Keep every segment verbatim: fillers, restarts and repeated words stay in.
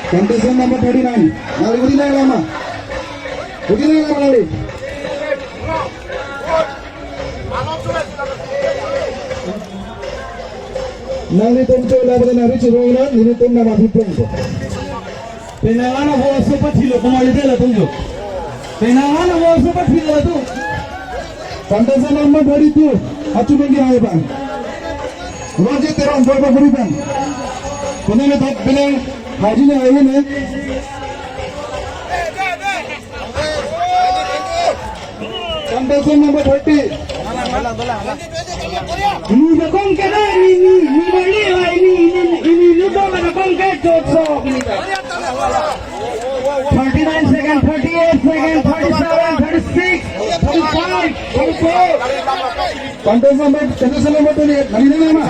Contestant number thirty-nine. Nangli kuti nang lama. Kuti nang lama nangli. Nanglitum cho la bada nangri chirong na, nelitum nama biplong ko. Penang ana ball so pathilo kumari de latum jo. Penang ana ball so pathilo latum. Contestant number thirty-two, Achumengi Haiban. Roger Teron, Borba Guriban. Penang attack, penang, Hajine Haiban. Contestant number thirty. Ni jakong ke dai, ni, ni, ni marli lai, ni, ni, ni, ni ludo la jakong ke chot so, ni ta. Thirty-nine second, thirty-eight second, thirty-seven, thirty-six, thirty-five, thirty-four. Contestant number, contestant number twenty-eight, nangli nang nama.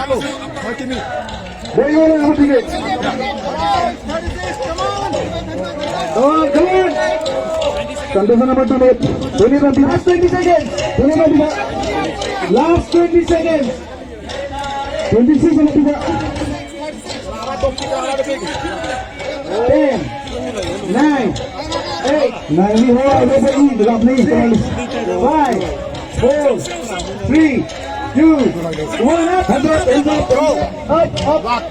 Boy, you wanna have a ticket? Oh, come on. Contestant number twenty-eight. Twenty, twenty. Last twenty seconds. Twenty, twenty. Last twenty seconds. Twenty-six and tiga. Ten, nine, eight, nine, ni ho, abe pe, ni, belap ni, six, five, four, three, two, one, up. Hands up, hands up, up, up.